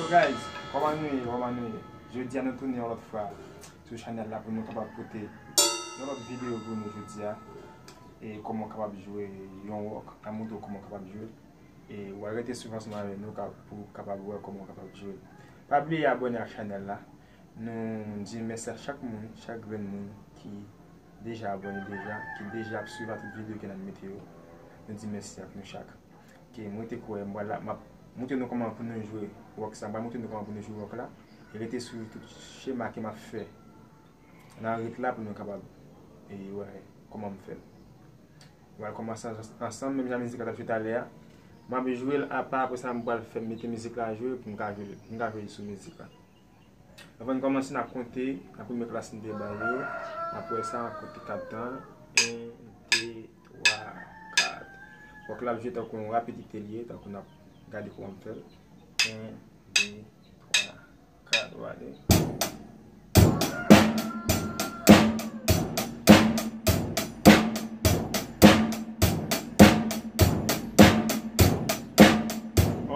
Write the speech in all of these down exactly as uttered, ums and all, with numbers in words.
Guys, kòman nou ye? Kòman nou ye? Jodi a nou tounen yon lòt fwa sou chanèl la pou nou kapab pote yon lòt videyo pou nou jodi a. E kòman w kapab jwe yon wòk, m ap montre w kòman w kapab jwe. E w a rete swiv ansanm avèk nou ka, pou w kapab wè kòman w kapab jwe. Pa bliye abòne ak chanèl la. Nou di mèsi a chak moun, chak grenn moun ki deja abòne deja, ki deja ap swiv a tout videyo ke n ap mete yo. Nou di mèsi ak nou chak. Ke mwen te kwè, m pral la, m ap montre nou kòman pou nou jwe wòk sa. M pral montre nou kòman pou nou jwe wòk la. E rete sou tout chema ke m ap fè nan rit la pou nou kapab, e, wè kòman m fè l. Nou pral kòmanse ansanm, menm jan mizik la t ap jwe talè a. M ap jwe l apa, apre sa m pral fè mete mizik la jwe pou m ka jwe, pou m ka jwe l sou mizik la. Anvan n kòmanse, n ap konte nan premye klas nou te bay yo. Apre sa, n ap konte kat tan. En, de, twa, kat. Wòk la ap jwe tankou yon rapidite li ye, tankou n ap gade kòman m fè l. En, de, twa, kat, w ale.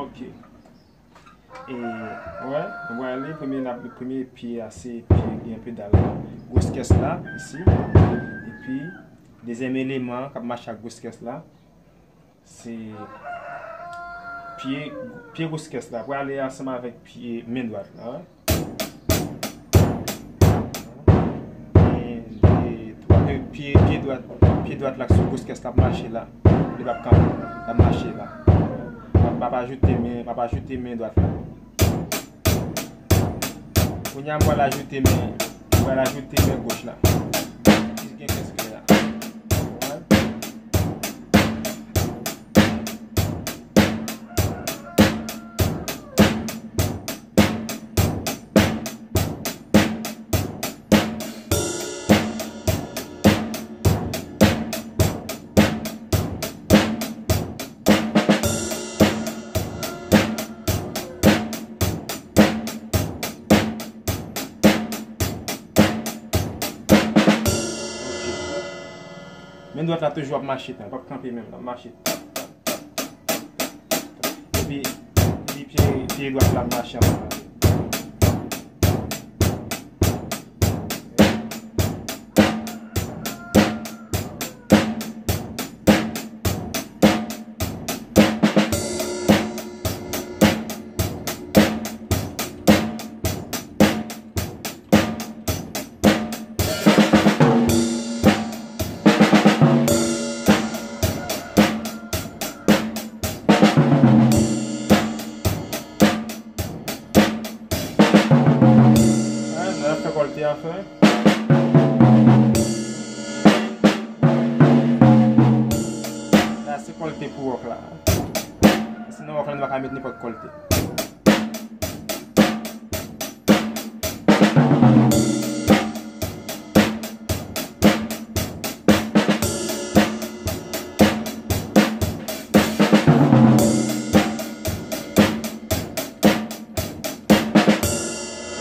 Ok. E, wè, nou prale, premye, n ap, premye pye a, se pye gen pedal gwos kès la, isi. Epi, dezyèm eleman k ap mache ak gwos kès la, se pye, pye gwos kès la. Prale ansanm avèk pye, men dwat la, wè. En, de, twa. Pye, pye dwat, pye dwat la k sou gwos kès la ap mache la. Li p ap kanpe. L ap mache la. M ap, m ap ajoute men, m ap ajoute men dwat la. Kounye a, m pral ajoute men, m pral ajoute men goch la. Ki gen kès kè a. Konprann? Men dwat la toujou ap mache, tan, l p ap kanpe menm, l ap mache. Epi, epi pye, pye dwat la ap mache ansanm avè l. An, nou ap fè kòlte anfen. Sa se kòlte pou wòk la. Sinon, wòk la, nou pa ka met nenpòt kòlte.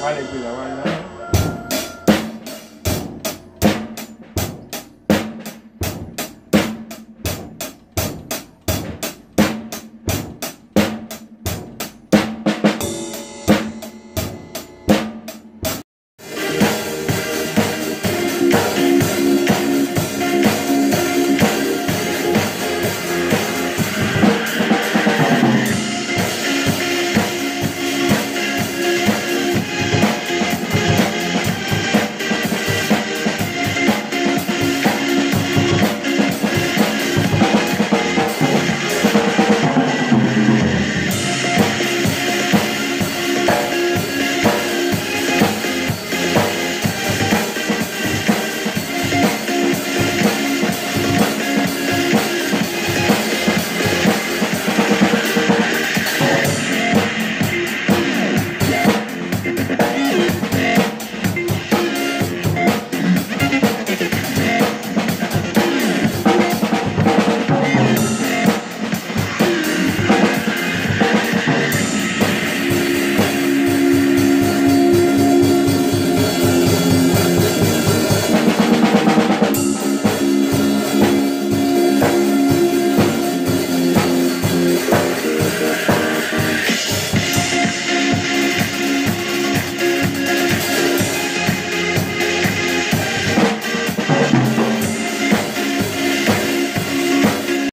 Wale, Jula, wale.